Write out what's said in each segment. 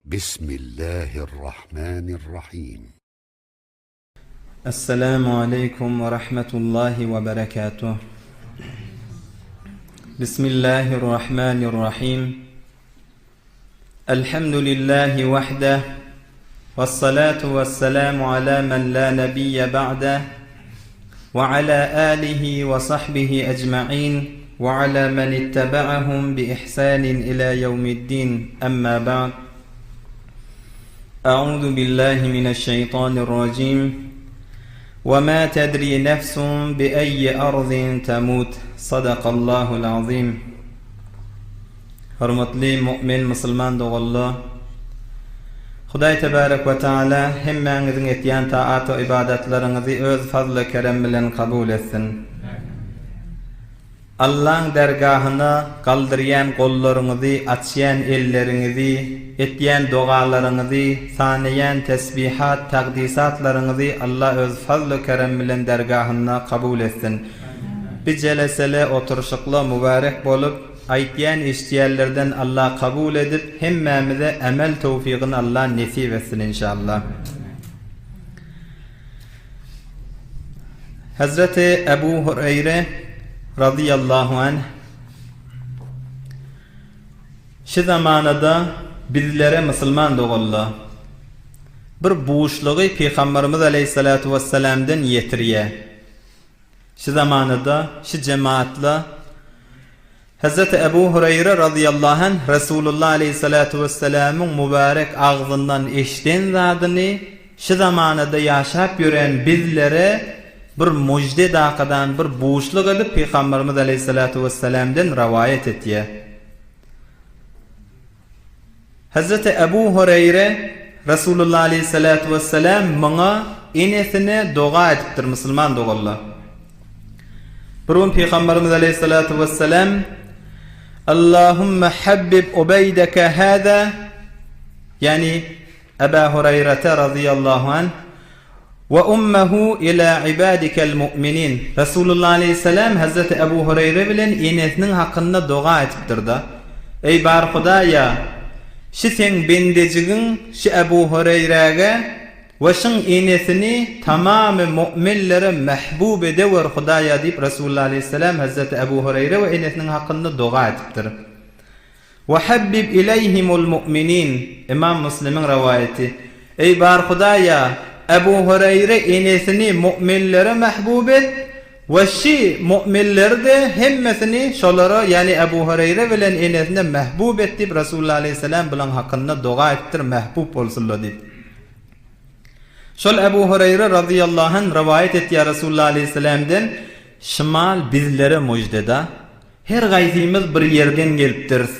Bismillahirrahmanirrahim. Esselamu aleýkum we rahmetullahi we berekatuh. Bismillahirrahmanirrahim. Elhamdülillahi wahdah. Vessalatu vesselamu ala men la nebiyye ba'dah. Ve ala alihi ve sahbihi ecma'in ve ala men ittaba'ahum bi ihsanin ila yevmiddin. Amma ba'd. Euzu billahi mineşşeytanirracim. Ve ma tedri nefsun bi eyyi arzin temut. Sadakallahul azim. Hormatly mu'min musulman doganlar! Hudaý tebarek we taala hemmäňiziň etýän taat we ybadatlaryňyzy öz fazly kerem bilen kabul etsin. Allaň dergahyna galdyrýan gollaryňyzy, açýan elleriňizi, etýän dogalaryňyzy, sanaýan tesbihat, takdisatlaryňyzy Alla öz fazly kerem bilen dergahynda kabul etsin. Bi jelesele oturyşykla mübärek bolup, Aýtýan eşitýänlerden Allah kabul edip hemmämize emel towfygyny Allah nesip etsin inşallah. Hazreti Ebu Hureyre razyýallahu anh Şi zamanada bizlere musulman doganlar bir buşlugy Pygamberimiz aleýhissalatu wessalamdan ýetirýär. Şi zamanada, şi jemaatla Hezreti Ebu Hureýre razyýallahu anh Resulullah aleýhissalatu wessalamyň mübärek agzyndan eşden zadyny şi zamanada ýaşap ýören bizlere bir mujde dakadan bir buşluk edip Pygamberimiz aleýhissalatu wessalamdan rowaýat etýär. Hezreti Ebu Hureýre Resulullah aleýhissalatu wessalam muňa enesine doga edipdir musulman doganlar. Bir gün Pygamberimiz aleýhissalatu wessalam Allahumma habbib ubeýdeke hâzâ ýagny Eba Hureýrete razyýallahu anh We ummehu ila ibadikel mu'minin. Resulullah aleýhissalam Hezreti Ebu Hureýre bilen enesiniň hakynda doga etipdir-de, Eý bar Hudaýa! Şi seň bendejigiň şi Ebu Hureýräge we şyň enesini tamamy mu'minlere mähbub edewer Hudaýa diýip Resulullah aleýhissalam Hezreti Ebu Hureýre we enesiniň hakynda doga etipdir. Wa habbib ileýhimul mu'minin, Ymam Muslimiň rowaýaty. Eý bar Hudaýa, Ebu Hureýre enesini mu'minlere mähbub et we şi mu'minleri-de hemmesini şolara, ýagny Ebu Hureýre bilen enesine mähbub et diýip Resulullah aleýhissalam bulaň hakynda doga etipdir, mähbub bolsunlar diýip. Şol Ebu Hureýre razyýallahu anh rowaýat etýär Resulullah aleýhissalamden, Şymal bizlere mujdeda. Her gaýsymyz bir ýerden gelipdiris.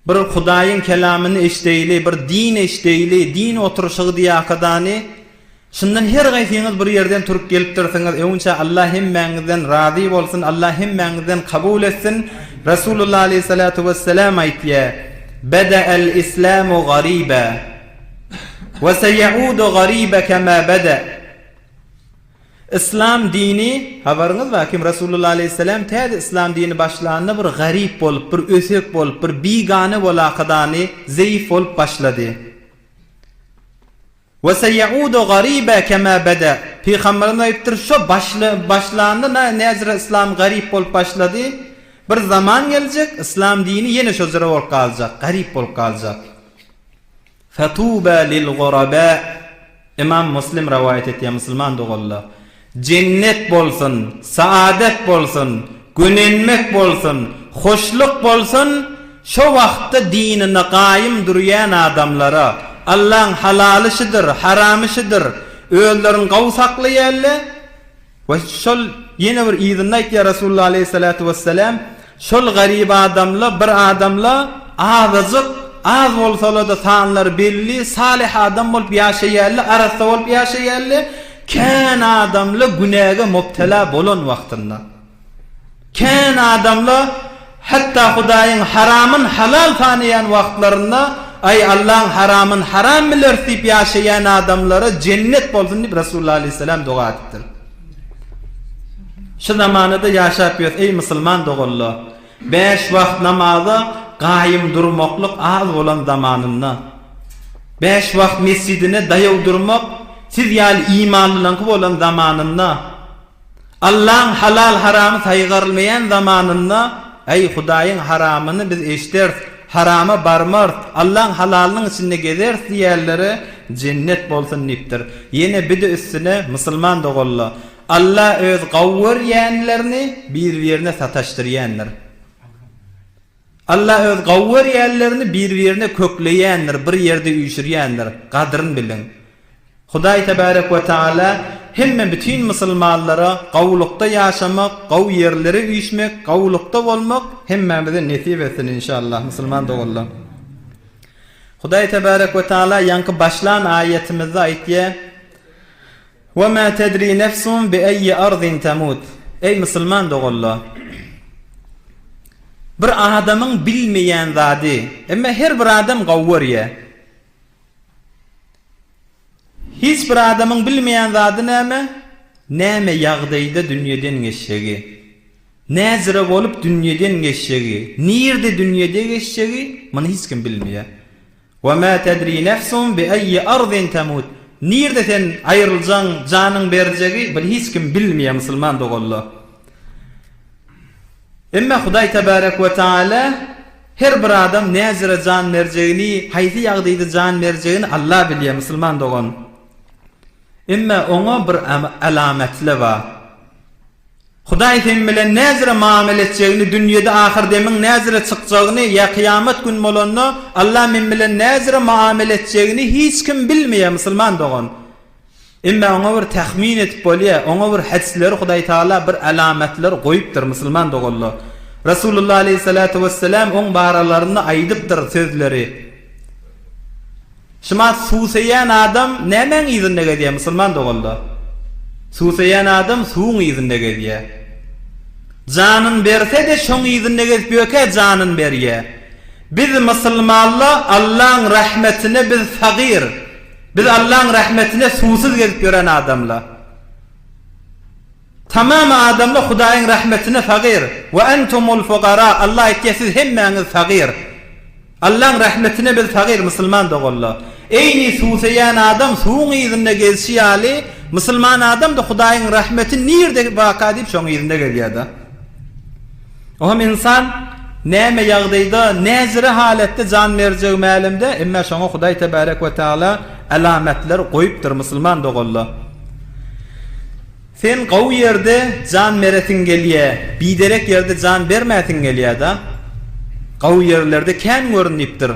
Bir Hudaýyň kelamyny eşdeýli, bir din eşdeýli, din oturyşygy diýakadany. Şundan her gaýsyňyz bir ýerden turup gelipdirsiňiz. Öňünçä Allah hemmäňizden razy bolsun, Allah hemmäňizden kabul etsin. Resulullah aleýhissalatu wesselam aýtýar, Bede'el islamu gariba we seýeudu gariba kema bede. Yslam dini, habaryňyz bar, kim Resulullah aleýhissalam täze yslam dini başlanda bir garyp bolup, bir ösek bolup, bir bigana bolakadany, zeýif bolup başlady. We seýeudu gariba kema beda. Pygamberimiz aýypdyr, şo başla, başlanda na näzire yslam garyp bolup başlady, bir zaman geljek, yslam dini ýene şo jyra bolup galjak, garyp bolup galjak. Fetuba lil guraba Ymam Muslim rowaýat etýär musulman doganlar Jennet bolsun, saadet bolsun, gönenmek bolsun, hoşluk bolsun şo wagtda dinine gaýym durýan adamlara Allaň halaly şudur, haramy şudur, özlerini gowy saklaýarlar, We şol ýene bir yzynda aýtýar Resulullah aleýhissalatu wessalam, Şol garyp adamla bir adamla azajyk, az bolsala-da sanlary belli, salyh adam bolup ýaşaýarly, arassa bolup ýaşaýarly, kän adamla günäge mubtela bolan wagtynda. Kän adamla hatda Hudaýyň haramyn halal sanaýan wagtlarynda, Aý, Allaň haramyn haram bileris diýip ýaşaýan adamlara jennet bolsun diýip Resulullah aleýhissalam doga edipdir. Şu zamanada ýaşap ýörüs, eý musulman doganlar! Bäş wagt namaza. gaýym durmaklyk az bolan zamanynda, bäş wagt mesjidine daýaw durmak siz ýaly imanlylaňky bolan zamanynda, Allaň halal-haramy saýgarylmaýan zamanynda, Äý, Hudaýyň haramyny biz eşderis, harama barmarys, Allaň halalynyň içinde gezeris diýýänlere jennet bolsun diýipdir. Ýene bir-de üstüne, musulman doganlar, Alla öz gawy görýänlerini bir-birine sataşdyrýandyr. Alla öz gawy görýänlerini bir-birine kökleýändir, bir ýerde üýşürýändir. Gadryn biliň. Hudaý Tebärek we Teala hemme bütin musulmanlara gowulykda ýaşamak, gowy ýerlere üýşmek, gowulykda bolmak hemmämize nesip etsin inşallah musulman doganlar. Hudaý Tebärek we Teala ýaňky başlan aýatymyzda aýtýar, Ve ma tedri nefsun bi eýyi ardin temut. Eý musulman doganlar! Bir adamyň bilmeýän zady, emma her bir adam gowy görýär. Hiç bir adamyň bilmeýän zady näme? Näme ýagdaýda dünýeden geçjegi. Näzire bolup dünýeden geçjegi, nirde dünýede geçjegi, muny hiç kim bilmeýär. Ve mâ tedrî nefsun bi eýyi ardin temut. Nirde sen aýryljaň, janyň berjegi, muny hiç kim bilmeýär musulman doganlar. Emma Hudaý Tebarek we Teala her bir adam näzire jan berjegini, haýsy ýagdaýda jan berjegini Allah bilýär musulman dogan. Emma oňa bir alamatly bar. Hudaý sen bilen näzire muamele etjegini, dünýede ahyr demiň näzire çykjagyny ýa kyýamat gün bolanda Allah men bilen näzire muamele etjegini hiç kim bilmeýär musulman dogan. Emma oňa bir tahmin edip bolýar, oňa bir hadysleri Hudaý Tagala bir alamatlar goýupdyr musulman doganlar. Resulullah aleýhissalatu wessalam oň baralarynda aýdypdyr sözleri. Şumat suwsaýan adam nämäň yzynda gezýär musulman doganlar? Suwsaýan adam suwuň yzynda gezýär. Janyn berse-de şoň yzynda gezip ýörkä janyn berýär. Biz musulmanlar Allaň rahmetine biz fagyr. Biz Allaň rahmetine suwsuz gezip ýören adamlar. Tamam adamlar Hudaýyň rahmetine fagyr. Ve entumul fukara Allah aýtýar siz hemmäňiz fagyr. Allaň rahmetine biz fagyr musulman doganlar. Eýni suwsaýan adam suwuň yzynda gezişi ýaly musulman adam-da Hudaýyň rahmeti nirde baka diýip şoň yzynda gezýär-de. Oňam ynsan näme ýagdaýda, näzire halatda jan berjegi mälimde, emma şoňa Hudaý Tebärek we Teala alamatlar goýupdyr musulman doganlar. Sen gowy ýerde jan beresiň gelýä, biderek ýerde jan bermäsiň gelýä-da. Gowy ýerlerde kän görün diýipdir.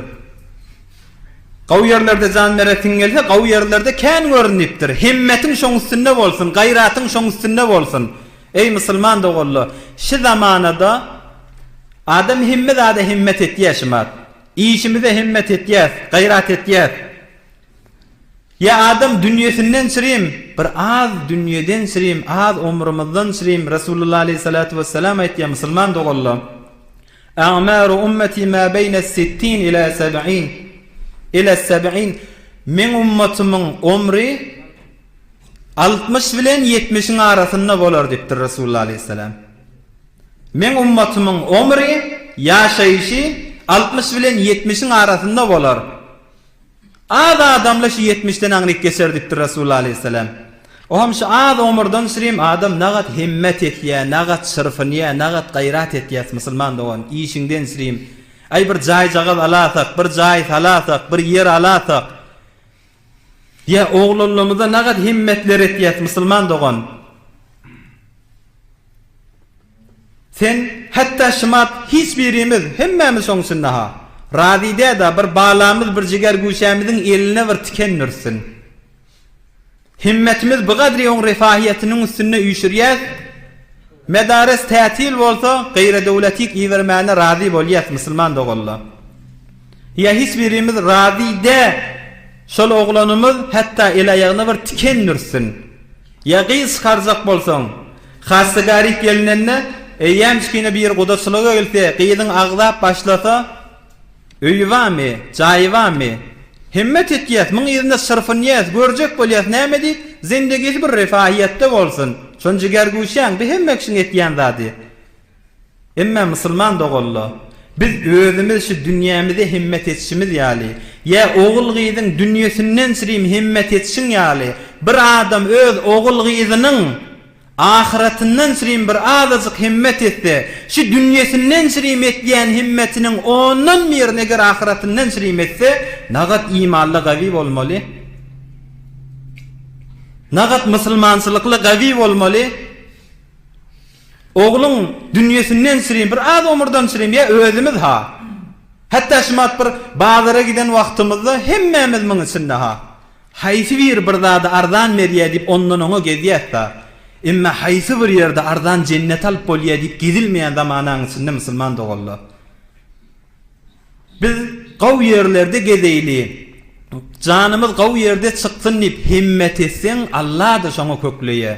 Gowy ýerlerde jan beresiň gelse, gowy ýerlerde kän görün diýipdir. Hemmetiň şoň üstünde bolsun, gaýratyň şoň üstünde bolsun. Eý musulman doganlar, şi zamanada adam hemme zada himmet etýär şumat. Işimize himmet etýäs, gaýrat etýäs. Ýa adam dünýesinden çyrim, bir az dünýeden çyrim, az omrumyzdan çyrim, Resulullah aleýhissalatu wessalam aýtýar musulman doganlar, A'maru ummeti ma beýne sittin ila seb'in, ila seb'in, Meň ummatymyň omry 60 bilen ýetmişiň arasynda bolar diýipdir Resulullah aleýhissalam. Meň ummatymyň omry, ýaşaýşy, 60 bilen ýetmişiň arasynda bolar. Az adamla şu ýetmişden aňryk geçer diýipdir Resulullah aleýhissalam. Ohem şu az omurdan şirim adam nagat himmet etýä, nagat çyrpynýa, nagat gaýrat etýäs musulman dogan, işiňden şirim. Aý bir jaýjagaz alasak, bir jaý salasak, bir ýer alasak. Ýa oglanlarymyza nagat himmetler etýäs musulman dogan. Sen hatda şumat hiç birimiz hemmämiz şoň içinde-ha razy däda bir balamyz bir jiger güşämiziň eline bir tiken dürsün. Himmetimiz bu gadry oň refahiýetiniň üstünde üýşürýäs. Medares tätil bolsa gaýradöwletik ibermäne razy bolýas musulman doganlar. Ýa hiç birimiz razy dä şol oglanymyz hatda el-aýagyna bir tiken dürsün. Ýa gyz çykarjak bolsaň, hassa garyp gelinende, eýýämçikine biri gudaçylyga gelse, gyzyň agzap başlasa, öýi barmy, jaýy barmy? Himmet etýäs, muň yzynda çyrpynýas, görjek bolýas, näme diýip, zindegisi bir refahiýetde bolsun. Şony jigergüşäň, bi hemme kişiň etýän zady. Emme musulman doganlar, Biz özümiz şu dünýämize himmet etişimiz ýaly, ýa ogul-gyzyň dünýesinden çirim himmet etişiň ýaly, bir adam öz ogul-gyzynyň ahyratyndan çirim bir azajyk himmet etse, şu dünýesinden çirim etýän himmetiniň ondan birini eger ahyratyndan çirim etse, nagat imanly gawy bolmaly. Nagat musulmançylykly gawy bolmaly. Ogluň dünýesinden çirim, bir az omurdan çirim, ýa özümiz ha. Hatda şumat bir bazara giden wagtymyzda hemmämiz muň içinde ha. Haýsy biri bir zady arzan berýä diýip ondan oňa gezýäs-da. Emma haýsy bir ýerde arzan jennet alyp bolýa diýip gezilmeýän zamanaň içinde musulman doganlar. Biz gowy ýerlerde gezeýli, janymyz gowy ýerde çyksyn diýip himmet etseň Alla-da şoňa kökleýä.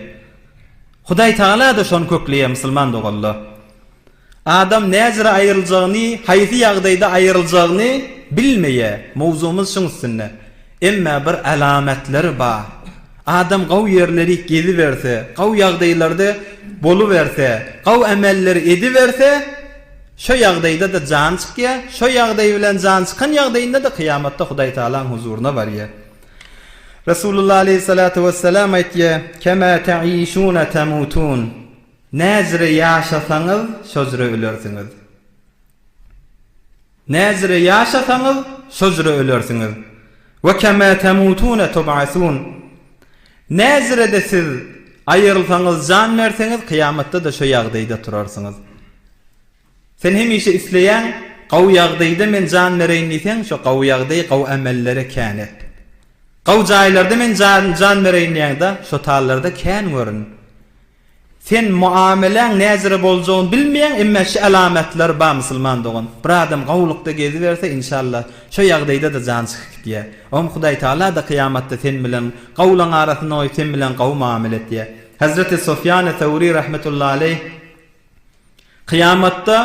Hudaý Tagala-da şony kökleýär musulman doganlar. Adam näjire aýryljagyny, haýsy ýagdaýda aýryljagyny bilmeýär. Mowzugymyz şuň üstünde. Emma bir alamatlar bar. Adam gowy ýerleri geziberse, gowy ýagdaýlarda boluberse, gowy emelleri ediberse, şo ýagdaýda-da jany çykýar, şo ýagdaý bilen jany çykan ýagdaýynda-da kyýamatda Hudaý Tagalaň huzuryna barýar. Resulullah aleýhissalatu wessalam aýtýar, Kema ta'işune temutun. Näjire ýaşasaňyz, şojüre ölersiňiz. Näjire ýaşasaňyz, şojüre ölersiňiz. We kema temutune tub'asun. Näjire-de siz aýrylsaňyz, jan berseňiz, kyýamatda-da şo ýagdaýda turarsyňyz. Sen hemişe isleýäň, gowy ýagdaýda men jan bereýin diýseň, şo gowy ýagdaýy gowy emellere kän et. Gowy jaýlarda men jan jan bereýin diýäňde, şo tallarda kän görün. Sen muameläň näjire boljagyny bilmeýäň, emme şu alamatlar bar musulman dogan. Bir adam gowulykda geziberse inşallah şo ýagdaýda-da jan çykyp gidýär. Oňa Hudaý Tagala-da kyýamatda sen bilen gowulaň arasynda goýup sen bilen gowy muamele etýär. Hezreti Sufýany Söwri rahmetullahi aleýh Kyýamatda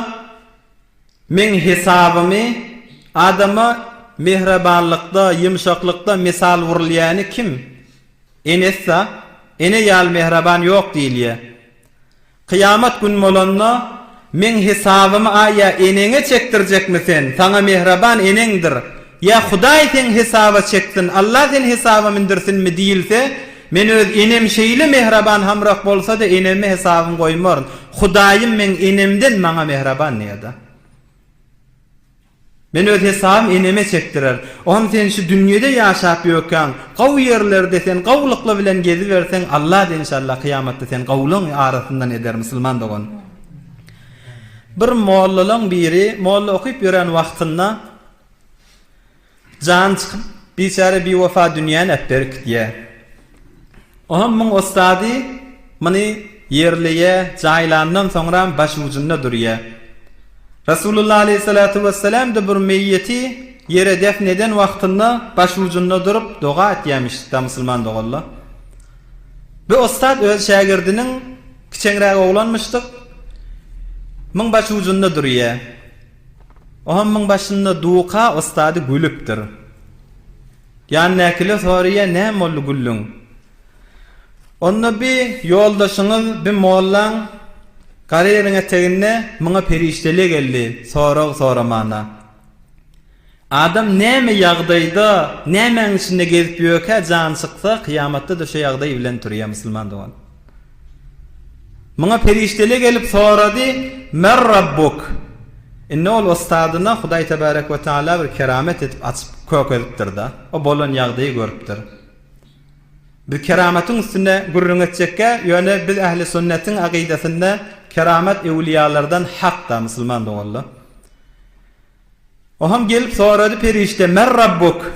meň hesabymy adama mähribanlykda, ýumşaklykda mysal urulýany kim? Enesi-da, Ene ýaly mähriban ýok diýilýär. Kyýamat gün bolanda, meň hesabymy a ýa eneňe çekdirjekmi sen, saňa mähriban eneňdir, ýa Hudaý seň hesaba çeksin, Alla seni hesaba mündürsinmi diýilse, Men öz enem şeýle mähriban hamrak bolsa-da eneme hesabym goýmaryn. Hudaýym meň enemden maňa mähriban diýýär-de. Men öz hesabym eneme çekdirer. Ohm sen şu dünýede ýaşap ýökäň, gowy ýerlerde sen gowulykly bilen geziberseň Alla-da enşalla kyýamatda sen gowulaň arasyndan eder musulman dogan. Bir mollalaň biri molla okyp ýören wagtynda Jany çykyp, biçäre biwepa dünýäni äpberip gidýär. Oňam muň ussady muny ýerleýär, jaýlandan soňram başujunda durýar. Resulullah aleýhissalatu wessalam-da bir meýýeti ýere defn eden wagtynda başujunda durup doga etýämişdi-da musulman doganlar. Bu ussat öz şägirdiniň kiçeňräk oglanmyşdyk, muň başujunda durýar. Ohammyň başynda duka ussady gülüpdir. Ýanyndakylar soraýar, näme boldy güldüň? Onda bi ýoldaşyňyz, bi mollaň gara ýeriň eteginde muňa perişdele geldi sorag soramana. Adam näme ýagdaýda, nämäň içinde gezip ýörkä jany çyksa, kyýamatda-da şo ýagdaý bilen turýar musulman dogan. Muňa perişdele gelip sorady, Men Rabbuk? Indi ol ussadyna Hudaý tebarek we taala bir keramet edip açyp kökezipdir-de, o bolan ýagdaýy görüpdir. Biz keramatyň üstünde gürrüň etjekkä, ýöne biz ähli sünnetiň akydasynda keramat öwliýalardan hakda musulman doganlar. Oham gelip sorady perişde, Men Rabbuk?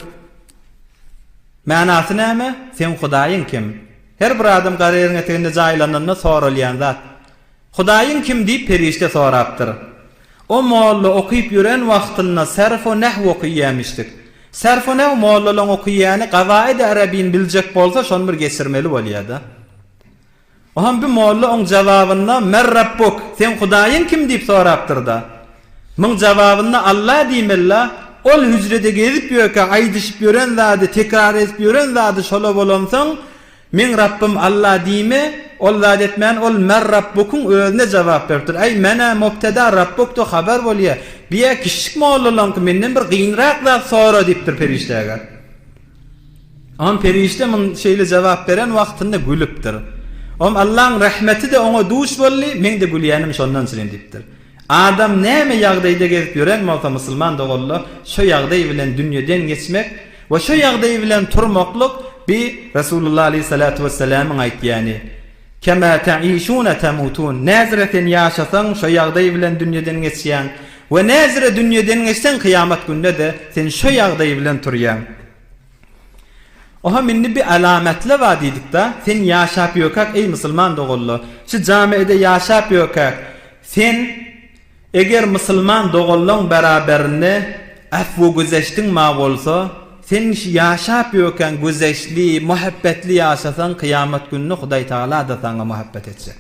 Manasy näme? Seň Hudaýyň kim? Her bir adam gara ýeriň eteginde jaýlananda soralýan zat. Hudaýyň kim diýip perişde sorapdyr. O molla okyp ýören wagtynda sarf-u nahw okyýamişdik. Sarf-u nahw mollalaň okyýany gawaid-i arabini biljek bolsa şony bir geçirmeli bolýada. Oňam bi molla oň jababynda Mer Rabbuk, seň Hudaýyň kim diýip sorapdyr-da. Muň jababynda Alla diýmeli-la, ol hüjrede gezip ýörkä aýdyşyp ýören zady, tekrar edip ýören zady şola bolansoň, Meň Rabbym Alla diýme, ol zat etmän ol Mer Rabbukyň özüne jogap beripdir. Äý, men-ä mubteda, Rabbuk-da habar bolýa. Biýä kiçijik mollalaňky menden bir gynrak zat sora diýipdir perişdäge. Oňam perişde muň şeýle jogap beren wagtynda gülüpdir. Oňam Allaň rehmeti-de oňa duş boldy, meň-de gülýänim şondan çynym diýipdir. Adam näme ýagdaýda gezip ýören bolsa musulman doganlar şo ýagdaý bilen dünýeden geçmek we şo ýagdaý bilen turmaklyk bi Resulullah aleýhissalatu wessalamyň aýtýany Kema ta'işune tamutun näzire sen ýaşasaň şo ýagdaý bilen dünýeden geçýäň we näzire dünýeden geçseň kyýamat günde-de sen şo ýagdaý bilen turýaň. Oham indi bi alamatla bar diýdikda, sen ýaşap ýökäk eý musulman doganlar, şu jamiede ýaşap ýökäk, sen eger musulman doganlaň beraberinde afw güzeşdiň ma bolsa, sen şu ýaşap ýökäň güzeşli, muhabbetli ýaşasaň kyýamat gününde Hudaý Tagala-da saňa muhabbet etjek.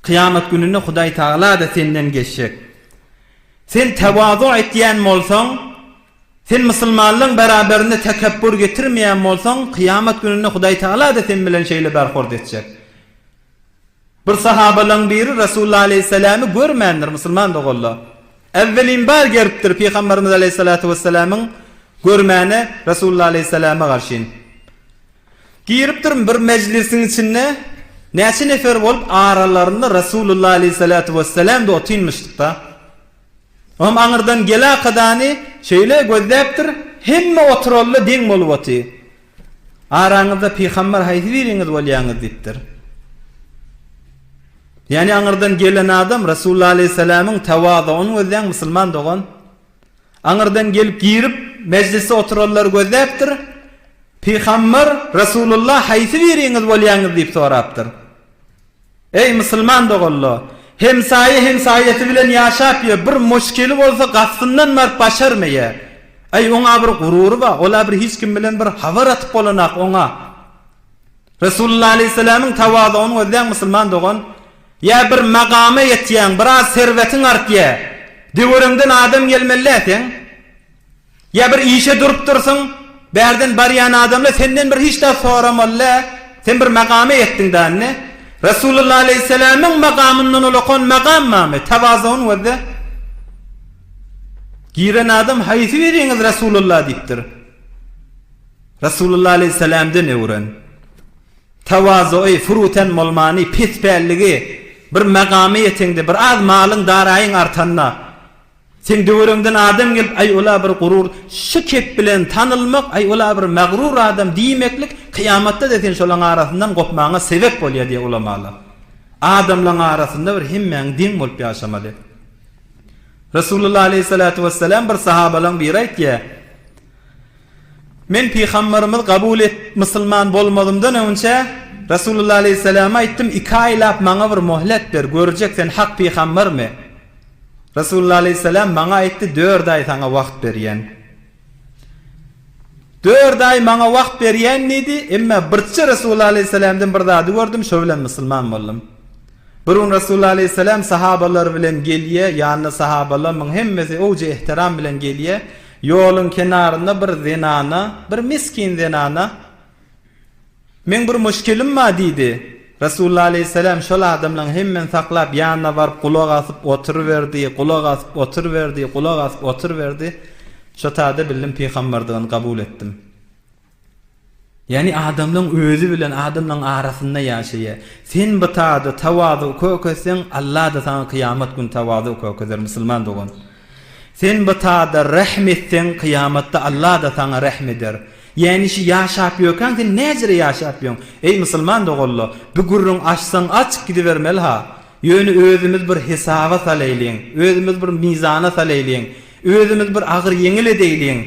Kyýamat gününde Hudaý Tagala-da senden geçjek. Sen tewazu etýän bolsaň, Sen musulmanlaryň beraberinde tekepbur getirmeýän bolsaň, kyýamat gününde Hudaý Tagala-da sen bilen şeýle berhurd etjek. Bir sahabalaryň biri Resulullah aleýhissalamy görmändir, musulman doganlar. Äwwelinbar gelipdir Pygamberimiz aleýhissalatu wessalamyň görmäne Resulullah aleýhissalama garşyn. Giripdir bir mejlisiň içinde näçe nefer bolup aralarynda Resulullah aleýhissalatu wessalam-da otynmyşdyk-da. Oňam aňyrdan gelakadany şeýle gözläpdir, hemme oturally deň bolup oty. Araňyzda pygamber haýsy biriňiz bolýaňyz diýipdir. Ýagny aňyrdan gelen adam Resulullah aleýhissalamyň tawazugyny gözläň musulman dogan. Aňyrdan gelip girip mejlisde oturanlary gözläpdir. Pygamber Resulullah haýsy biriňiz bolýaňyz diýip sorapdyr. Eý, musulman doganlar! Hemsaýa hemsaýasy bilen ýaşap ýör, bir muşkili bolsa gapysyndan baryp başarmaýar. Eý, oňa bir gurury bar, ol-a bir hiç kim bilen bir habar atyp bolanak oňa. Resulullah aleýhissalamyň tawazugyny gözläň musulman dogan. Ýa bir magama ýetýäň, biraz serwetiň artýar. Döwereňden adam gelmeli-dä seň. Ýa bir işe durupdyrsyň, bärden barýan adamlar senden bir hiç zat soramaly däl, sen bir makama ýetdiň da indi. Resulullah aleýhissalamyň makamyndan ulakan makam barmy? Tawazuny gözle. Giren adam haýsy biriňiz Resulullah diýipdir. Resulullah aleýhissalamdan öwren. Tawazuy, furutan bolmany, pespälligi, bir makama ýeteňde, bir az malyň, daraýyň artanda, Seň döwereňden adam gelip aý ola bir gurur şu kep bilen tanylmak aý ola bir magrur adam diýmeklik kyýamatda-da sen şolaň arasyndan gopmaňa sebep bolýa diýýär ulamalar. Adamlaň arasynda bir hemmäň deň bolup ýaşamaly. Resulullah aleýhissalatu wessalam bir sahabalaň biri aýtýar. Men pygambarymyz kabul et musulman bolmazymdan öňçä Resulullah aleýhissalama aýtdym iki aýlap maňa bir mohlet ber görjek sen hak pygambarmy? Resulullah aleýhissalam maňa aýtdy, Dört aý saňa wagt berýän. Dört aý maňa wagt berýän diýdi, emma birçe Resulullah aleýhissalamdan bir zady gördüm, şo bilen musulman boldum. Bir gün Resulullah aleýhissalam sahabalary bilen gelýär, ýanynda sahabalarymyň hemmesi owji ehtiram bilen gelýär. Ýoluň kenarynda bir zenana, bir miskin zenana, Meň bir muşkilim bar diýdi. Resulullah aleýhissalam şol adamlaryň hemmesini saklap ýanyna baryp gulak asyp oturyberdi, gulak asyp oturyberdi, gulak asyp oturyberdi. Şo taýda bildim pygamberdigini kabul etdim. Ýagny adamlaryň özi bilen adamlaryň arasynda ýaşaýar. Sen bu taýda tawazu kökezseň Allah-da saňa kyýamat güni tawazu kökezer musulman dogan. Sen bu taýda rähm etseň kyýamatda Allah-da saňa rähm eder. Ýäni şi ýaşap ýökäň sen näjire ýaşap ýöň. Eý musulman doganlar, bu gürrüň açsaň açyk gidibermeli ha. Ýöne özümiz bir hesaba salaýlyň, özümiz bir mizana salaýlyň, özümiz bir agyr ýeňil edeýliň.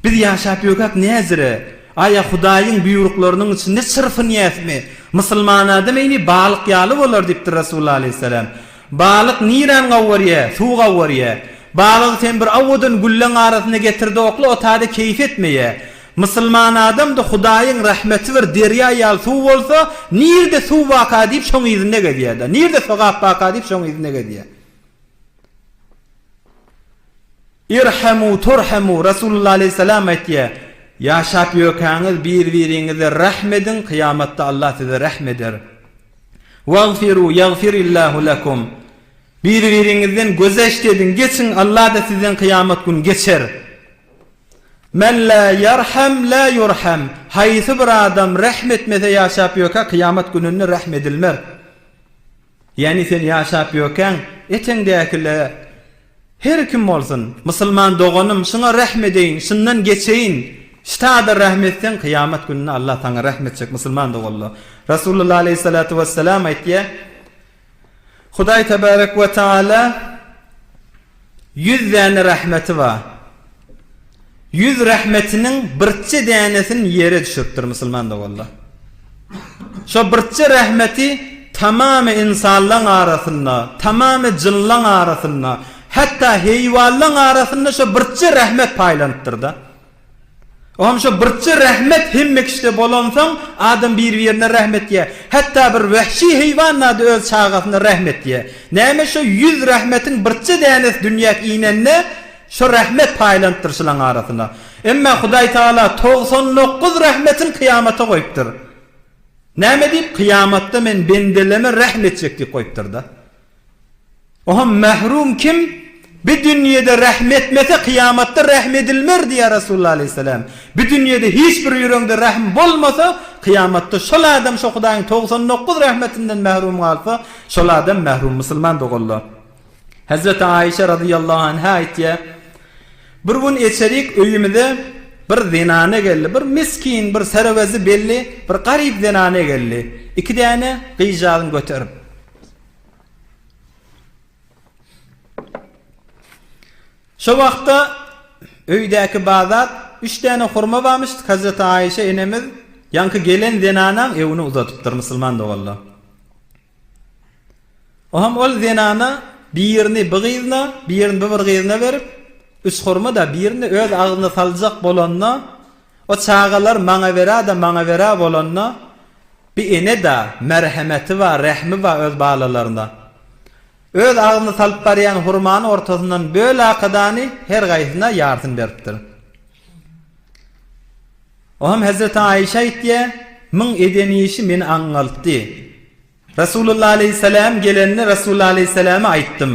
Biz ýaşap ýökäk näjire? Aýa Hudaýyň buýruklarynyň içinde çyrpynýasmy? Musulman adam eýni balyk ýaly bolar diýipdir Resulullah aleýhissalam. Balyk nirän gawwarýa, suw gawwarýa. Balygy sen bir owadan gülleň arasynda getirde okla o taýda keýp etmeýä. Musulman adam-da Hudaýyň rahmeti bir derýa ýaly suw bolsa, nirde suw baka diýip şoň yzynda gezýä-de. Nirde sogap baka diýip şoň yzynda gezýä. Irhemu turhemu Resulullah aleýhissalam aýtýar. Ýaşap ýökäňiz bir-biriňize rähm ediň, kyýamatda Allah size rähm eder. Wagfiru ýagfirillahu lekum. Bir-biriňizden gözeşt ediň, geçiň, Allah-da sizden kyýamat gün geçer. Men la ýarham la ýurham. Haýsy bir adam rähm etmese ýaşap ýökä kyýamat gününde rähm edilmer. Ýagny sen ýaşap ýökäň eteňdäkile her kim bolsun, musulman doganym şuňa rähm edeýin, şundan geçeýin, ştada rähm etseň kyýamat gününde Allah saňa rähm etjek musulman doganlar. Rasulullah aleýhissalatu wessalam aýtýar, Hudaý tebarek we taala Yüz däne rahmeti bar. Yüz rahmetiniň birçe dänesini ýere düşüripdir musulman doganlar. Şo birçe rahmeti tamamy insanlaň arasynda, tamamy jynlaň arasynda, hatda heýwanlaň arasynda şo birçe rahmet paýlanypdyr-da. Oňam şo birje rehmet hemme kişide bolansoň, adam bir-birine rehm etýär. Hatda bir wehşi heýwan-da öz çagasyna rehm etýär. Näme şo yüz rehmetiň birje dänesi dünýäk inende, şo rehmet paýlanypdyr şulaň arasyna. Emma Hudaý Tagala 99 rehmetini kyýamata goýupdyr. Näme diýip, kyýamatda men bendeleme rehm etjek diýip goýupdyr-da. Oňa mährum kim bi dünýede rähm etmese kyýamatda rähm edilmer diýýär Resulullah aleýhissalam. Bi dünýede hiç bir ýüregiňde rähm bolmasa kyýamatda şol adam şo Hudaýyň 99 rähmetinden mährum galsa şol adam mährum musulman doganlar. Hezreti Aişe razyýallahu anha aýtýar, Bir gün eçerik öýümize bir zenana geldi. Bir miskin, bir serwezi belli bir garyp zenana geldi. Iki däne gyzjagyn göterip. Şo wagtda öýdäki bazat üç däne hurma barmyş, Hazreti Aişe enemiz ýaňky gelen zenanaň ewini uzadypdyr musulman doganlar. Oňam ol zenana birini bu gyzyna, birini bu bir gyzyna berip, üç hurma-da birini öz agzyna saljak bolanda, o çagalar maňa bera-da maňa bera bolanda, Bi ene-da merhemeti bar, rehmi bar öz balalaryna. Öz agzyna salyp barýan hurmany ortasyndan böl akadany her gaýsyna ýarsyny beripdir. Oňam Hezreti Aişe aýtýar, Muň eden işi meni aňňaltdy. Resulullah aleýhissalam gelende Resulullah aleýhissalama aýtdym.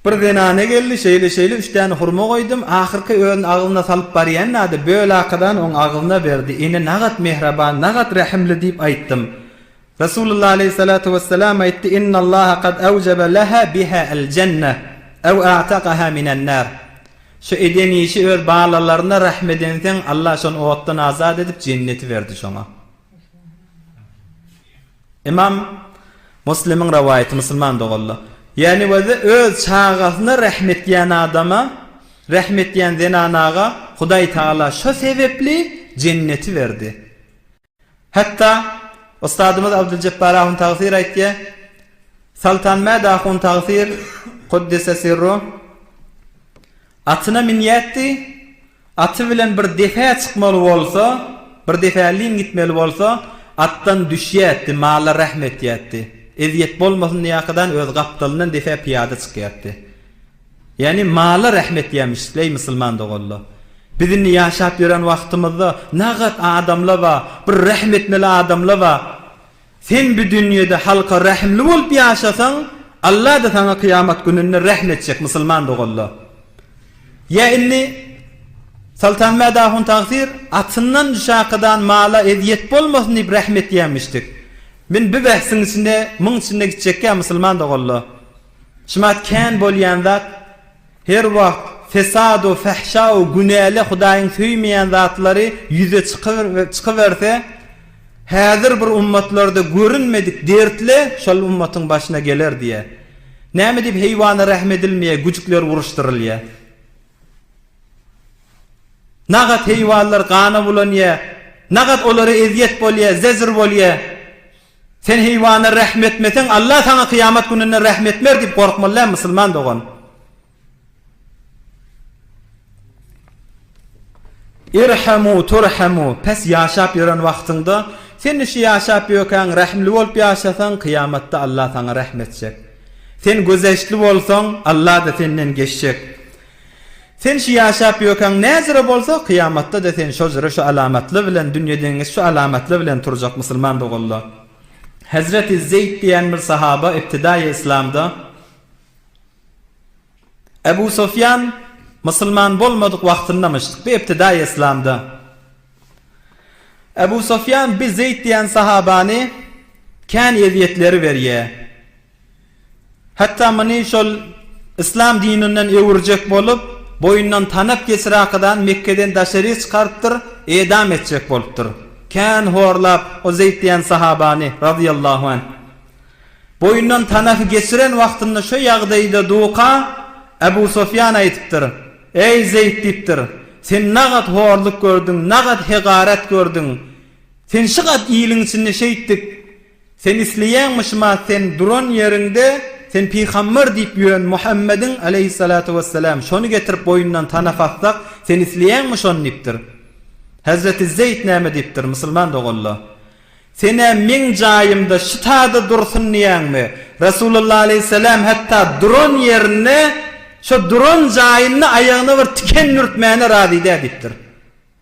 Bir zenana geldi, şeýle-şeýle üç däne hurma goýdum, ahyrky özüni agzyna salyp barýan zady böl akadan oň agzyna berdi, ene nagat mehraban, nagat rehimli diýip aýtdym. Resulullah aleýhissalatu wessalam aýtdy, Innallaha kad awjaba leha biha el-jenneh, ew a'taqaha minen-nar. Şu eden işi öz balalaryna rehm edenseň, Allah şony otdan azat edip jenneti berdi şoňa. Ymam Muslimiň rowaýaty musulman doganlar. Ýagny weze öz çagasyna rehm etýän adama, rehm etýän zenanaga Hudaý Tagala şo sebepli jenneti berdi. Hatda ustadymyz Abduljepbar ahun tagsyr aýtýar, Soltanmäd ahun tagsyr kuddise sirru atyna münýätdi, Aty bilen bir depä çykmaly bolsa, bir depälin gitmeli bolsa, atdan düşýärdi, mala rähm etýärdi. Ezýet bolmasyn diýýärkadan öz gapdalyndan depä pyýada çykýardy. Ýagny mala rähm etýärmişleý musulman doganlar. Biz indi ýaşap ýören wagtymyzda nagat adamlar bar, bir rähm etmeli adamlar bar. Sen bu dünýede halka rähimli bolup ýaşasaň, Allah-da saňa kyýamat gününde rähm etjek musulman doganlar. Ýa indi Soltanmäd ahun tagsyr, atyndan düşäkadan mala ezýet bolmasyn diýip rähm etýämişdik. Men bu behsiň içinde, muň içinde gitjekkä musulman doganlar. Şumat kän bolýan zat, Her wagt fesad-u fähşa-u günäli Hudaýyň söýmeýän zatlary ýüze çykyberse, häzir bir ummatlarda görünmedik dertle şol ummatyň başyna geler diýýär. Näme diýip heýwana rähm edilmeýär, güjükler uruşdyrylýar. Nagat heýwanlar gana bulanýar, nagat olara ezýet bolýar, zejr bolýar. Sen heýwana rähm etmeseň, Allah saňa kyýamat gününde rähm etmer diýip gorkmaly däl musulman dogan. Irhamu turhamu, pes ýaşap ýören wagtyňda, sen şu ýaşap ýökäň rähimli bolup ýaşasaň, kyýamatda Allah saňa rähm etjek. Sen gözeşli bolsaň, Allah-da senden geçjek. Sen şu ýaşap ýökäň näjüre bolsa, kyýamatda-da sen şo jüre şu alamatly bilen dünýeden geç şu alamatly bilen turjak musulman doganlar. Hezreti Zeýd diýen bir sahaba ibtidaýy yslamda Ebu Sufýan musulman bolmadyk wagtyndamyşdyk bu ibtidaýy yslamda. Ebu Sufýan bi Zeýd diýen sahabany kän ezýetleri berýär. Hatda muny şol yslam dininden öwürjek bolup, boýundan tanap geçirakydan Mekgeden daşaryk çykarypdyr, edam etjek bolupdyr. Kän horlap o Zeýd diýen sahabany, razyýallahu anh. Boýundan tanapy geçiren wagtynda şo ýagdaýda duka Ebu Sufýan aýdypdyr, Eý, Zeýd diýipdir, sen nagat horluk gördüň, nagat hegaret gördüň. Sen şygat iliň içinde şeýtdik. Sen isleýäňmi şumat sen duran ýeriňde sen pygamber diýip ýören Muhammediň aleýhissalatu wessalam şony getirip boýundan tanap atsak sen isleýäňmi şony diýipdir. Hezreti Zeýd näme diýipdir musulman doganlar. Senä meň jaýymda şutada dursun diýäňmi? Resulullah aleýhissalam hatda duran ýerinde şo duran jaýynda aýagyna bir tiken dürtmäne razy däl diýipdir.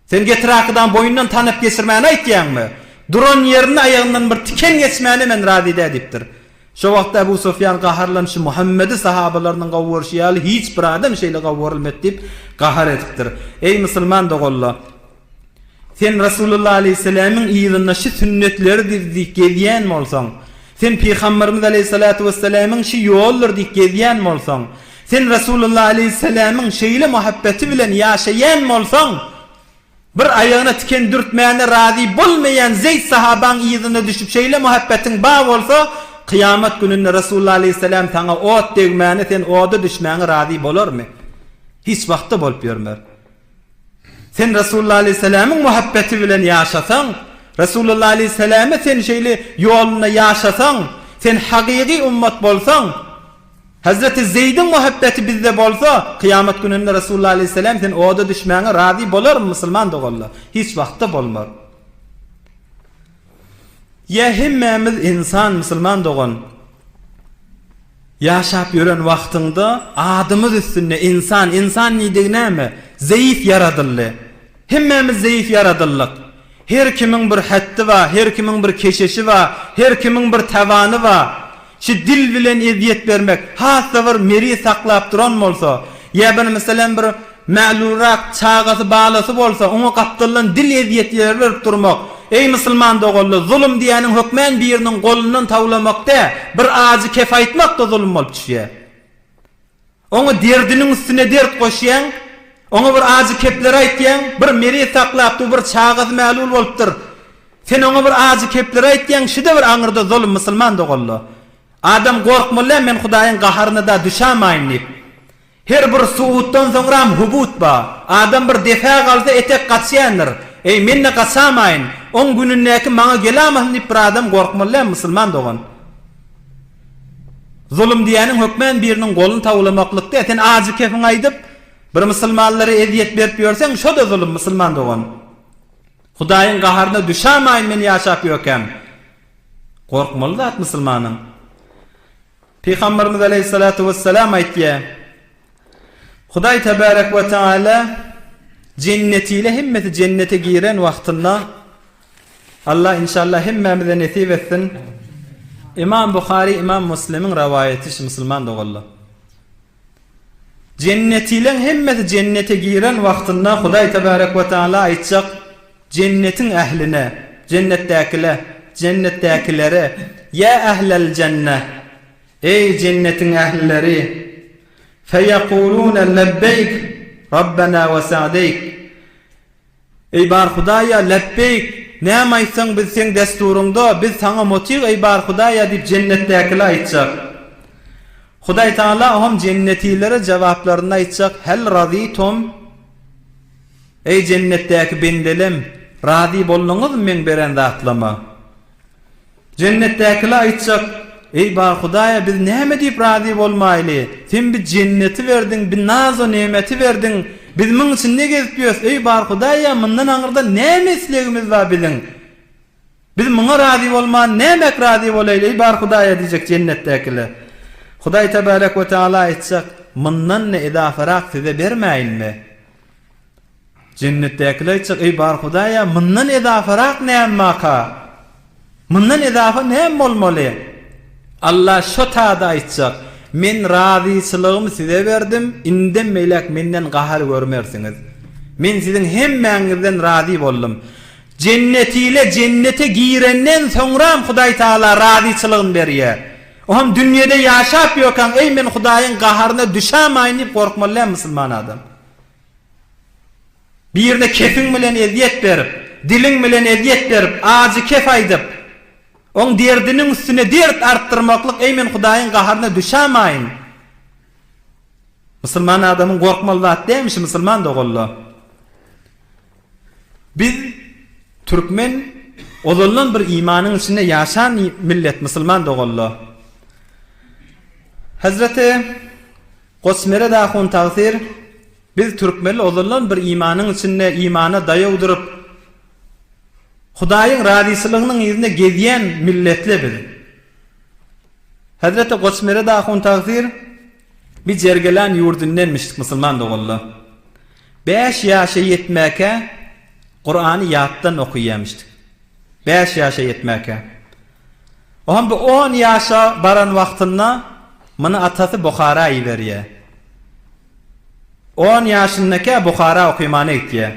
Sen getirakydan boýundan tanap geçirmäni aýtýaňmy? Duran ýerinde aýagyndan bir tiken geçmäne men razy däl diýipdir. Şo wagtda Ebu Sufýan gaharlanyp şu Muhammedi sahabalarynyň gowy görşi ýaly hiç bir adam şeýle gowy görülmedi diýip gahar edipdir. Eý musulman doganlar! Sen Resulullah aleýhissalamyň yzynda şu sünnetleri diýip gezýän bolsaň, sen Pygamberimiz aleýhissalatu wessalamyň şu ýoldur diýip gezýän bolsaň, Sen Resulullah aleýhissalamyň şeýle muhabbeti bilen ýaşaýan bolsaň, bir aýagyna tiken dürtmäne razy bolmaýan Zeýd sahabaň yzyna düşüp şeýle muhabbetiň bar bolsa, kyýamat gününde Resulullah aleýhissalam saňa ot degmäne sen oda düşmäňe razy bolarmy? Hiç wagtda bolup ýörmer. Sen Resulullah aleýhissalamyň muhabbeti bilen ýaşasaň, Resulullah aleýhissalamy sen şeýle ýolunda ýaşasaň, sen hagygy ummat bolsaň, Hezreti Zeýdiň muhabbeti bizde bolsa, kyýamat gününde Resulullah aleýhissalam sen oda düşmäňe razy bolarmy musulman doganlar? Hiç wagtda bolmar. Ýa hemmämiz ynsan musulman dogan. Ýaşap ýören wagtyňda adymyz üstünde ynsan, ynsan diýdigi näme? Zeýif ýaradyldy. Hemmämiz zeýif ýaradyldyk. Her kimiň bir hetdi bar, her kimiň bir keşeşi bar, her kimiň bir tabany bar. Şu dil bilen ezýet bermek, has-da bir meriz saklap duran bolsa, ýa bir meselem bir mälurak çagasy, balasy bolsa, oňa gapdaldan dil ezýetleri berip durmak. Eý musulman doganlar, zulum diýýäniň hökmän biriniň golundan tawlamak dä, bir ajy kep aýtmak-da zulum bolup düşýär. Oňa derdiniň üstüne dert goşýaň, oňa bir ajy kepler aýtýaň, bir meriz saklap dur, bir çagasy mälul bolupdyr. Sen oňa bir ajy kepler aýtýaň, şü-de bir aňyrda zulum musulman doganlar. Adam gorkmaly däl men Hudaýyň gaharyna da düşämaýyn diýip. Her bir suutdan soňram hubut bar. Adam bir depä galsa etek gaçýandyr. Eý men-de gaçamaýyn, oň günündäki maňa gelamasyn diýip bir adam gorkmaly däl musulman dogan. Zulum diýýäniň hökmän biriniň goluny tawlamaklyk däl. Sen ajy kefiňi aýdyp, bir musulmanlara ezýet berip ýörseň, şo-da zulum, musulman dogan. Hudaýyň gaharyna düşämaýyn men ýaşap ýökäm. Gorkmaly zat musulmanyň. Pygamberimiz aleýhissalatu wessalam aýtýar, Hudaý tebarek we taala jennetile hemmesi jennete giren wagtynda Allah inşallah hemmämize nesip etsin. Imam Buhary, Imam Muslimiň rawaýaty şu musulman doganlar. Jennetileň hemmesi jennete giren wagtynda Hudaý tebarek we taala aýtjak jennetiň ähline, jennetdäkile, jennetdäkilere, Ýa ählel jenne, Eý jennetiň ählileri, feýekulune lebbeýk Rabbena we sa'deýk. Eý bar Hudaýa, lebbeýk, näme aýtsaň biz seň dessuryňda, biz saňa mutyg eý bar Hudaýa diýip jennetdäkiler aýtjak. Hudaý Tagala oňam jennetilere jebaplarynda aýtjak, Hel razytum? Eý jennetdäki bendelem, razy bolduňyzmy meň beren zatlama? Jennetdäkiler aýtjak, Eý, bar Hudaýa, biz näme diýip razy bolmaýly? Sen bi jenneti berdiň, bi nazu-nemeti berdiň. Biz muň içinde gezip ýörüs. Eý, bar Hudaýa, mundan aňyrda näme islegimiz bar biziň? Biz muňa razy bolman, nämäk razy bolaýly, eý, bar Hudaýa diýjek jennetdäkiler. Hudaý tebärek we teala aýtjak, Mundan-da edafarak size bermäýinmi? Jennetdäkiler aýtjak, Eý, bar Hudaýa, mundan edafarak näme barka? Mundan edafa näme bolmaly? Allah şo tada aýtjak, Men razyçylygymy size berdim, indem beýläk menden gahar görmersiňiz. Men siziň hemmäňizden razy boldum. Jennetile jennete girenden soňram Hudaý Tagala razyçylygyny berýär. Oňam dünýede ýaşap ýörkäň, Eý, men Hudaýyň gaharyna düşämaýyn diýip gorkmaly däl musulman adam. Birine kefiň bilen ezýet berip, diliň bilen ezýet berip, ajy kef aýdyp, oň derdiniň üstüne dert artdyrmaklyk, eý men Hudaýyň gaharyna düşämaýyn. Musulman adamyň gorkmaly zat dälmişi musulman doganlar. Biz türkmen ozaldan bir imanyň içinde ýaşan millet musulman doganlar. Hazreti Goçmeret ahun tagsyr, biz türkmenler ozaldan bir imanyň içinde imana daýaw durup, Hudaýyň razyçylygynyň yzynda gezýän milletli biz. Hezreti Goçmeret ahun tagsyr, biz Jergelan ýurdundenmişdik musulman doganlar. Bäş ýaşa ýetmäkä Kurany ýatdan okyýamişdik. Bäş ýaşa ýetmäkä. Oňam bu on ýaşa baran wagtynda muny atasy Buhara iberýär. On ýaşyndakä Buhara okymana gitýär.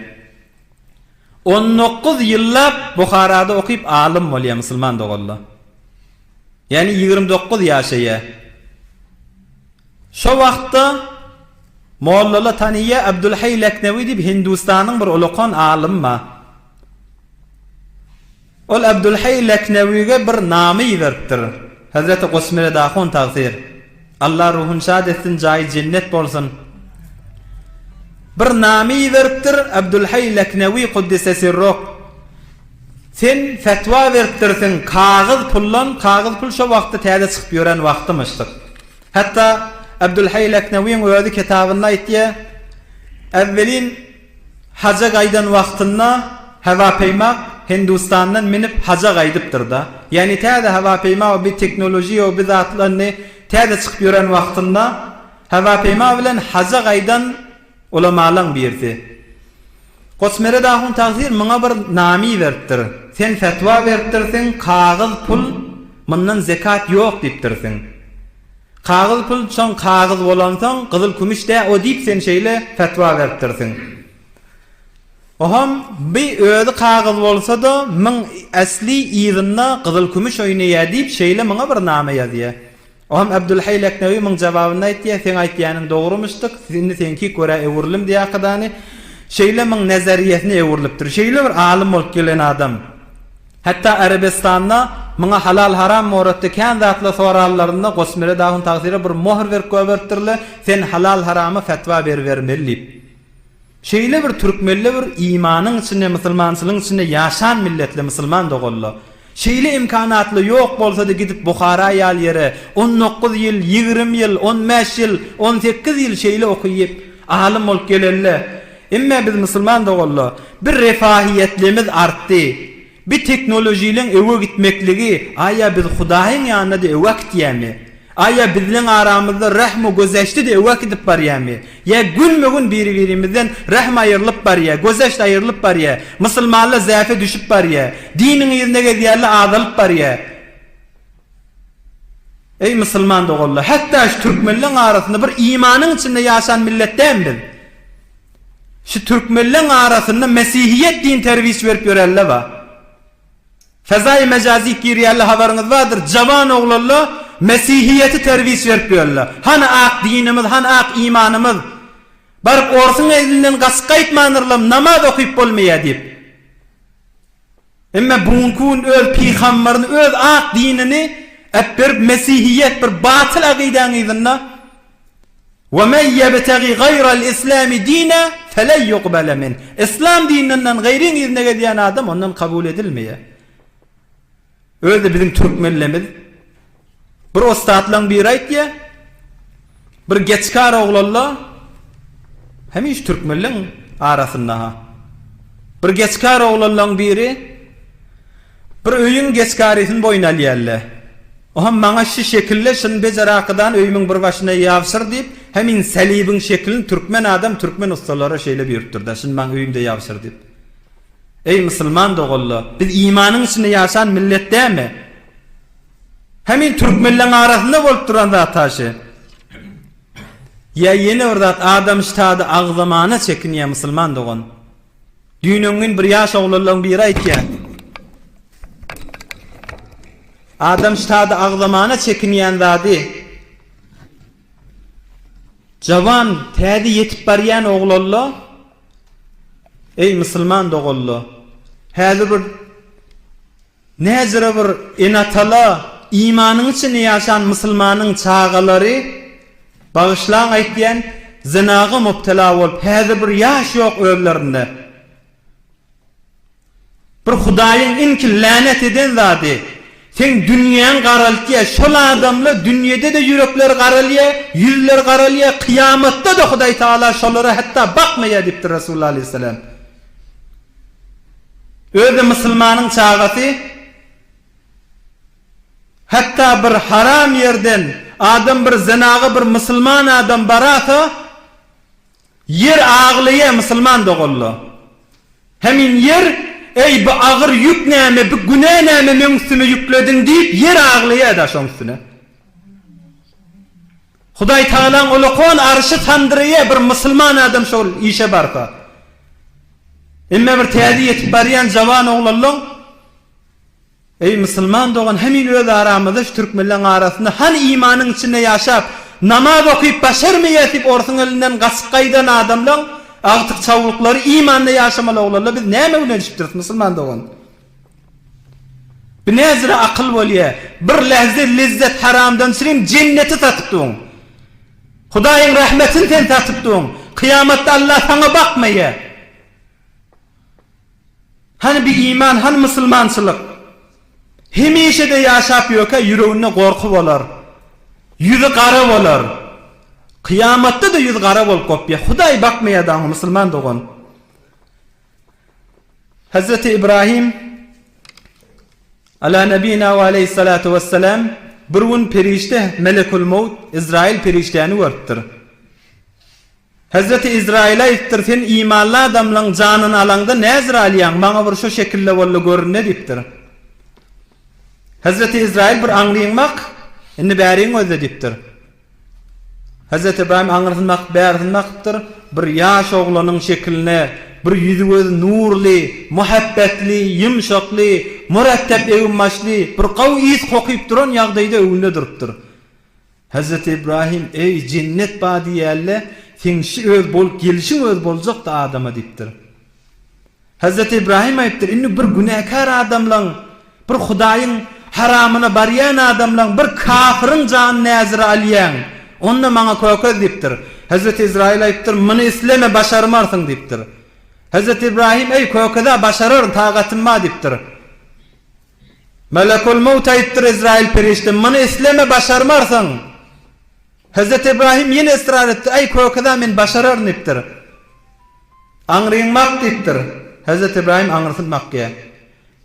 19 ýyllap Buharada okyp alym bolýar musulman doganlar. Ýagny 29 ýaşaýar. Şo wagtda mollala tanyýar Abdulhaý Leknewi diýip Hindustanyň bir ulakan alymy bar. Ol Abdulhaý Leknewige bir name iberipdir. Hezreti Gosmeret ahun tagsyr. Allah ruhuny şad etsin, jaýy jennet bolsun. Bir name iberipdir Abdulhaý Leknewi kuddise sirruh. Sen fetwa beripdirsiň kagyz puldan, kagyz pul şo wagtda täze çykyp ýören wagtymyşdyk. Hatda Abdulhaý Leknewiň özi kitabynda aýtýar, Äwwelin Haja gaýdan wagtynda hewapeýma Hindustandan minip haja gaýdypdyr-da. Ýagny täze hewapeýma we bi teknolojiýa we bi zatlar indi täze çykyp ýören wagtynda hewapeýma bilen haja gaýdan ulamalaň birisi. Goçmeret ahun tagsyr muňa bir name iberipdir. Sen fetwa beripdirsiň, kagyz pul, mundan zekat ýok diýipdirsiň. Kagyz pul soň kagyz bolansoň gyzyl kümüş dä o diýip sen şeýle fetwa beripdirsiň. Oham bi özi kagyz bolsa-da myň äsli yzynda gyzyl kümüş oýnaýa diýip şeýle myňa bir name ýazýa. Oham Abdulhaý Leknewi myň jababynda aýtýa seň aýtýanyň dogrumyşdyk indi seňki görä öwrülim diýakydany şeýle myň nazariýesine öwrülipdir. Şeýle bir alym bolup gelen adam. Hatda Arabystanda muňa halal-haram moratda kän zatlar soranlarynda Gosmeret ahun tagsyra bir mohr berip goýberipdirler, sen halal-harama fetwa beribermeli diýip. Şeýle bir türkmenler bir imanyň içinde, musulmançylygyň içinde ýaşan milletler, musulman doganlar. Şeýle imkanatlar ýok bolsa-da gidip Buhara ýaly ýere 19 ýyl, 20 ýyl, 15 ýyl, 18 ýyl şeýle okyp, alym bolup gelenler. Emme biz musulman doganlar, bir refahiýetlimiz artdy. Bi teknolojileň öwe gitmekligi, aýa biz Hudaýyň ýanyna-da öwe gitýämi? Aýa bizleň aramyzda rehmu gözeşdi-de öwe gidip barýamy? Ýa günbe-gün biri-birimizden rehm aýrylyp barýa, gözeşt aýrylyp barýa, musulmanlar zäfe düşüp barýa, diniň yzyna gezýänler azalyp barýa. Eý musulman doganlar, hatda şu türkmenleň arasynda bir imanyň içinde ýaşan millet dälmi biz? Şu türkmenleň arasynda mesihiýet din terbiýç berip ýörenler bar. Fezaýy mejazik girýärler habaryňyz bardyr, jawan oglanlar mesihiýeti terbiýç berip ýörler. Hany ak dinimiz, hany ak imanymyz? Baryp orsuň elinden gaçyp gaýtmandyrlam namaz okyp bolmaýar diýip. Emme bu günki gün öz pygambaryny, öz ak dinini äpberip mesihiýet bir batyl akydäň yzynda Ve men ýebtegi gaýral islami dina felen ýukbele min. Islam dininden gaýryň yzyna gezýän adam ondan kabul edilmeýär. Özi biziň türkmenlemiz bir ussatlaň biri aýtýar, bir geçkar oglanla hemiş türkmenleň arasynda ha. Bir geçkar oglanlaň biri bir öýüň geçkarysyny boýun alýarlar. Oham maňa şi şekilde şyny bejer akydan öýümiň bir başyna ýabşyr diýip, hemin salibiň şekilini türkmen adam türkmen ussalara şeýle buýrupdyrda, şyny maň öýümde ýabşyr diýip. Eý musulman doganlar, biz imanyň içinde ýaşan millet dämi? Hemin türkmenleň arasynda bolup duran zat ha şi. Ýa ýene bir zat adam ştady agzamana çekinýä musulman dogan. Düýn-öňňin bir ýaş oglanlaň biri aýtýar. Adam ştady agzamana çekinýän zady. Jawan, täze ýetip barýan oglanla, Eý, musulman doganla, häzir bir Näzire bir ene-atala imanyň içinde ýaşan musulmanyň çagalary, bagyşlaň aýtýan, zynaga mubtela bolup, häzir bir ýaş ýok özlerinde. Bir Hudaýyň inki länet eden zady, seň dünýäň garaltýa, şol adamla dünýede-de ýürekleri garalýa, ýüzleri garalýa, kyýamatda-da Hudaý Tagala şolara hatda bakmaýa diýipdir Resulullah aleýhissalam. Özi musulmanyň çagasy hatda bir haram ýerden adam bir zynaga bir musulman adam barasa ýer aglaýa musulman doganla. Hemin ýer eý bu agyr ýük näme bu günä näme meň üstüme ýüklediň diýip ýer aglaýa da şoň üstüne. Hudaý Tagalaň ulakon arşy sandyraýa bir musulman adam şol işe barsa. Emme bir täze ýetip barýan jawan oglanlaň Eý musulman dogan hemin öz aramyzda şu türkmenleň arasynda hany imanyň içinde ýaşap namaz okyp başarmaýas diýip orsuň elinden gaçyp gaýdan adamlaň agtyk çawluklary imanda ýaşamaly oglanlar biz näme bilen düşüpdiris musulman dogan Bu näzire akyl bolýa bir lähze lezzet haramdan çürim jenneti satyp duň Hudaýyň rahmetini sen satyp duň. Kyýamatda Allah saňa bakmaýa. Hany bi iman, hany musulmançylyk? Hemişe-de ýaşap ýökä ýüreginde gorky bolar. Ýüzi gara bolar. Kyýamatda-da ýüzi gara bolup gopýa. Hudaý bakmaýa-da oňa musulman dogan. Hezreti Ibrahim Ala nebina we aleýhissalatu wessalam bir gün perişde Melekul Mowt Izraýyl perişdäni görüpdir. Hezreti Izraýyla aýypdyr, sen imanly adamlaň janyny alaňda näzir alýaň, maňa bir şo şekilde boldy göründe diýipdir. Hezreti Izraýyl bir aňryň bak, indi bäriň gözle diýipdir. Hezreti Ybraýym aňyrsyny bakyp, bärisini bakypdyr, bir ýaş oglanyň şekiline, bir ýüzi-gözi nurly, muhabbetli, ýumşakly, murattap egin-başly, bir gawy ys kokyp duran ýagdaýda öňünde durupdyr. Hezreti Ybraýym, Eý, jennet bar diýýärle, seň şi öz bolup gelşiň öz boljakdy adama diýipdir. Hezreti Ibrahim aýypdyr, Indi bir günäkär adamlaň, bir Hudaýyň haramyna barýan adamlaň, bir kafyryň janyny näzire alýaň. Onda maňa kökez diýipdir. Hezreti Izraýyl aýypdyr, Muny isleme, başarmarsyň diýipdir. Hezreti Ibrahim, Eý, kökez-ä başararyn, tagatym bar diýipdir. Melekul Mewt aýypdyr, Ezraýyl perişde, Muny isleme, başarmarsyň. Hezreti Ibrahim ýene ysrar etdi, Eý, kökez-ä men başararyn diýipdir. Aňryň mak diýipdir. Hezreti Ybraýym aňrysyny makýar.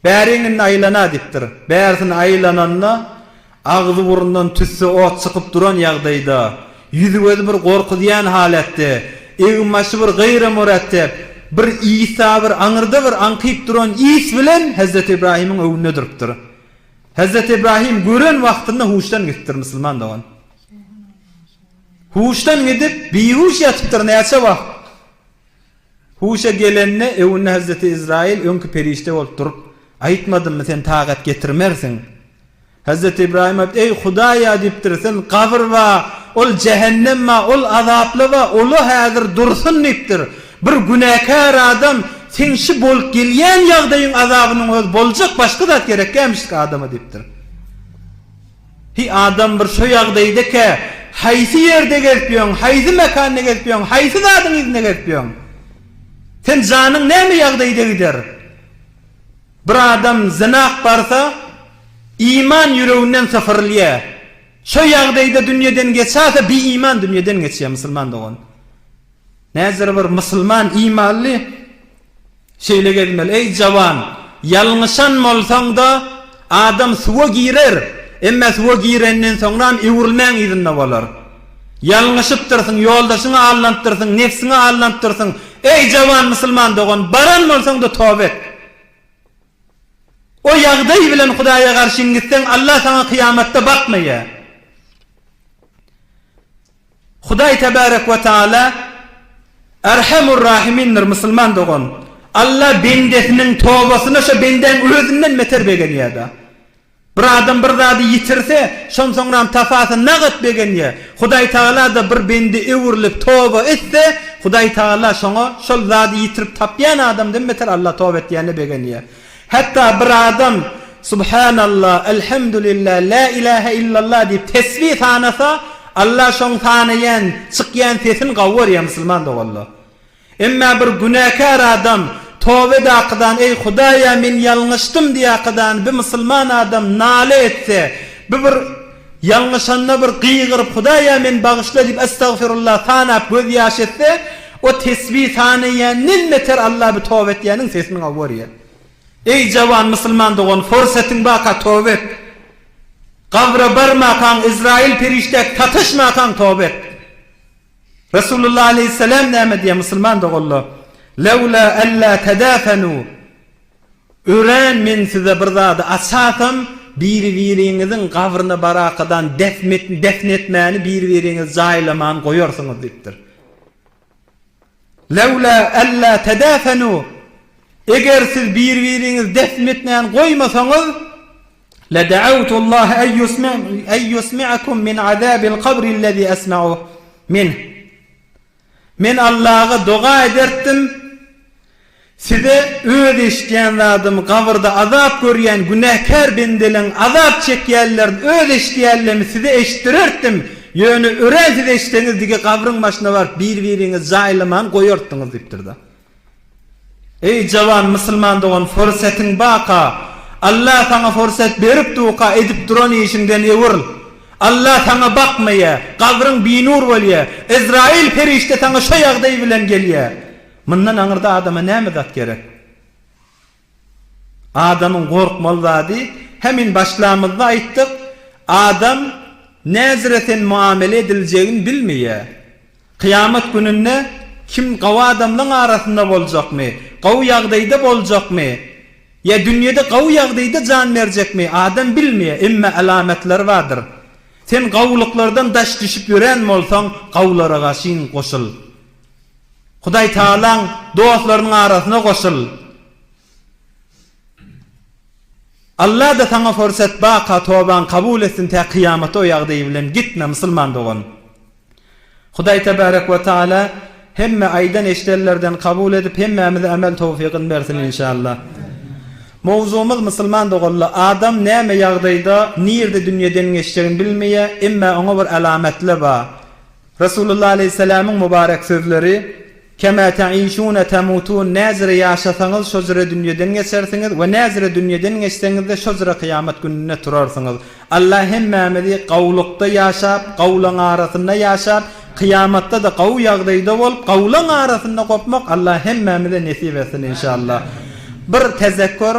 Bäriň indi aýlana diýipdir. Bärisini aýlananda, agzy-burnundan tüsse ot çykyp duran ýagdaýda, ýüzi-gözi bir gorkuzýan halatda, egin-başy bir gaýra-mürettep, bir ysa bir aňyrda bir aňkyp duran ys bilen Hezreti Ybraýymyň öňünde durupdyr. Hezreti Ybraýym gören wagtynda huşdan gidipdir, musulman dogan. Huşdan gidip, bihuş ýatypdyr näçe wagt. Huşa gelende, öňünde Hezreti Izraýyl öňki perişde bolup durup, Aýtmadymmy, sen tagat getirmersiň? Hezreti Ybraýym aýypdyr, Eý, Hudaý-a diýipdir, sen gabyr ba, ol jähennem ba, ol azaply ba, ol-a häzir dursun diýipdir. Bir günäkär adam, seň şi bolup gelýän ýagdaýyň azabynyň özi boljak, başga zat gerekkämişdik adama diýipdir. Hi adam bir şo ýagdaýda-kä haýsy ýerde gezip ýöň, haýsy mekanda gezip ýöň, haýsy zadyň yzynda gezip ýöň? Sen janyň näme ýagdaýda gider? Bir adam zynak barsa, iman ýüreginden sypyrylýar. Şo ýagdaýda dünýeden geçäse, biiman dünýeden geçýär, musulman dogan. Näzir bir musulman imanly Şeýle gezmeli, eý jawan, ýalňyşan bolsaň-da, adam suwa girer. Emme suwa girenden soňram öwrülmäň yzynda bolar. Ýalňyşypdyrsyň, ýoldaşyňa aldanypdyrsyň, nebsiňe aldanypdyrsyň. Eý, jawan musulman dogan, baran bolsaň-da toba et. O ýagdaý bilen Hudaýa garşyň gitseň, Allah saňa kyýamatda bakmaýar. Hudaý tebarek we taala Erhamur Rahimindir, musulman dogan. Allah bendesiniň tobasyna şo bendäň özünden beter begenýär-de. Bir adam bir zady ýitirse, şon soňram tapasa nagat begenýär. Hudaý Tagala-da bir bende öwrülip toba etse, Hudaý Tagala şoňa şol zady ýitirip tapýan adamdan beter Allah toba etýäne begenýär. Hatda bir adam Subhanallah, Elhamdulillah, La ilahe illallah diýip tesbih sanasa, Allah şoň sanaýan, çykýan sesini gawy görýär musulman doganlar. Emma bir günäkär adam toba edakydan eý Hudaýa men ýalňyşdym diýakydan bi musulman adam nala etse bi bir ýalňyşanda bir gygyryp Hudaýa meni bagyşla diýip estagfirullah sanap göz ýaş etse o tesbi sanaýandan beter Allah bi toba etýäniň sesini gawy görýär. Eý jawan musulman dogan forsatyň baka toba et. Gabra barmakaň Ezraýyl perişdäk sataşmakaň toba et. Resulullah aleýhissalam näme diýýär musulman doganlar? Lewla alla tadafanu Örän men size bir zady açasam, biri-biriňiziň gabryna barakadan defn etmäni biri-biriňizi jaýlamany goýarsyňyz diýipdir. Lewla alla tadafanu Eger siz biri-biriňizi defn etmäni goýmasaňyz, Leda'awtullaha en yusmi'akum min azabil kabri allazî esma'u minh. Men Allaha doga ederdim, size öz eşidýän zadymy, gabyrda azap görýän günäkär bendeleň azap çekýänlerini öz eşidýänlerimi size eşitdirerdim, ýöne örän siz eşitseňiz dige gabryň başyna baryp bir-biriňizi jaýlaman goýartdyňyz diýipdir-de. Eý jawan musulman dogan fursatyň baka Allah saňa fursat berip duka edip duran işiňden öwürl Allah saňa bakmaýa gabryň binur bolýa Ezrail perişde saňa şo ýagdaý bilen gelýä mundan aňyrda adama näme zat gerek adamyň gorkmaly zady hemin başlamyzda aýtdyk adam näzire sen muamele ediljegini bilmeýä Kyýamat gününde kim gawy adamlaň arasynda boljakmy, gawy ýagdaýda boljakmy, ýa dünýede gawy ýagdaýda jan berjekmi, adam bilmeýär, emme alamatlary bardyr. Sen gawulyklardan daş düşüp ýören bolsaň, gawulara gaşyn goşul. Hudaý Tagalaň dostlarynyň arasyna goşul. Alla-da saňa fursat baka tobaň kabul etsin tä kyýamata o ýagdaý bilen gitme musulman dogan. Hudaý tebarek we taala hemme aýdan eşdenlerden kabul edip hemmämize emel towfygyn bersin inşallah. Mowzugymyz musulman doganlar adam näme ýagdaýda nirde dünýeden geçjegini bilmeýä emme oňa bir alamatlar bar. Resulullah aleýhissalamyň mübarek sözleri, Kema ta'işune tamutun, Näzire ýaşasaňyz, şo jüre dünýeden geçersiňiz we näzire dünýeden geçseňiz-de, şo jüre kyýamat gününde turarsyňyz. Allah hemmämizi gawulykda ýaşap, gawulaň arasynda ýaşap, kyýamatda-da gawy ýagdaýda bolup, gawulaň arasynda gopmak Allah hemmämize nesip etsin inşallah. Bir tezekkur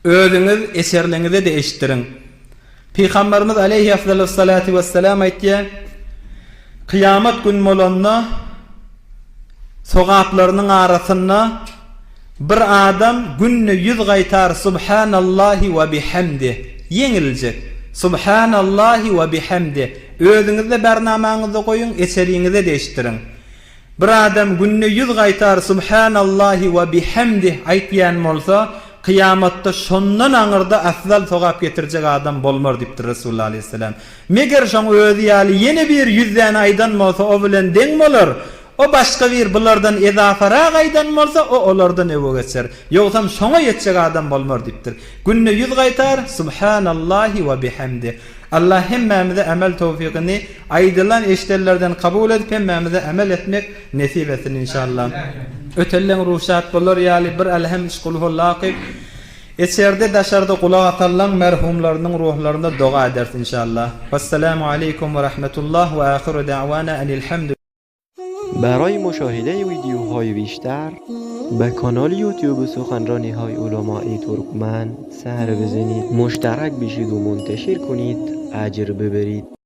özüňiz eserleňize-de eşitdiriň. Pygamberimiz aleýhi afdalus-salatu wes-selam aýtýar, Kyýamat gün bolanda sogaplarynyň arasynda bir adam günde ýüz gaýtar Subhanallahi we bihamdih ýeňiljek Subhanallahi we bihamdih özüňizde bernamaňyzda goýuň eçeriňize-de eşitdiriň. Bir adam günde ýüz gaýtar Subhanallahi we bihamdih aýtýan bolsa, kyýamatda şondan aňyrda afzal sogap getirjek adam bolmar diýipdir Resulullah aleýhissalam. Meger şoň özi ýaly ýene bir ýüz däne aýdan bolsa o bilen deň bolar, o başga bir bulardan ezafarak aýdan bolsa o olardan öwe geçer. Ýogsam şoňa ýetjek adam bolmar diýipdir. Günde ýüz gaýtar Subhanallahi we bihamdih. Allah hemmämize emel towfygyny aýdylan eşdenlerden kabul edip hemmämize emel etmek nesip etsin inşallah. Ötelleň ruşat bolar ýaly bir Elhem üç Kulhulla okyp içerde daşarda gulak asanlaň merhumlarynyň ruhlaryna doga ederis inşallah. Wessalamu aleýkum we rahmetullah we ahyru da'wana enilhamdu. برای مشاهده ویدیوهای بیشتر. Be کانال یوتیوب سخنرانی های علمای ترکمن سر بزنید مشترک بشید و منتشر کنید اجر ببرید.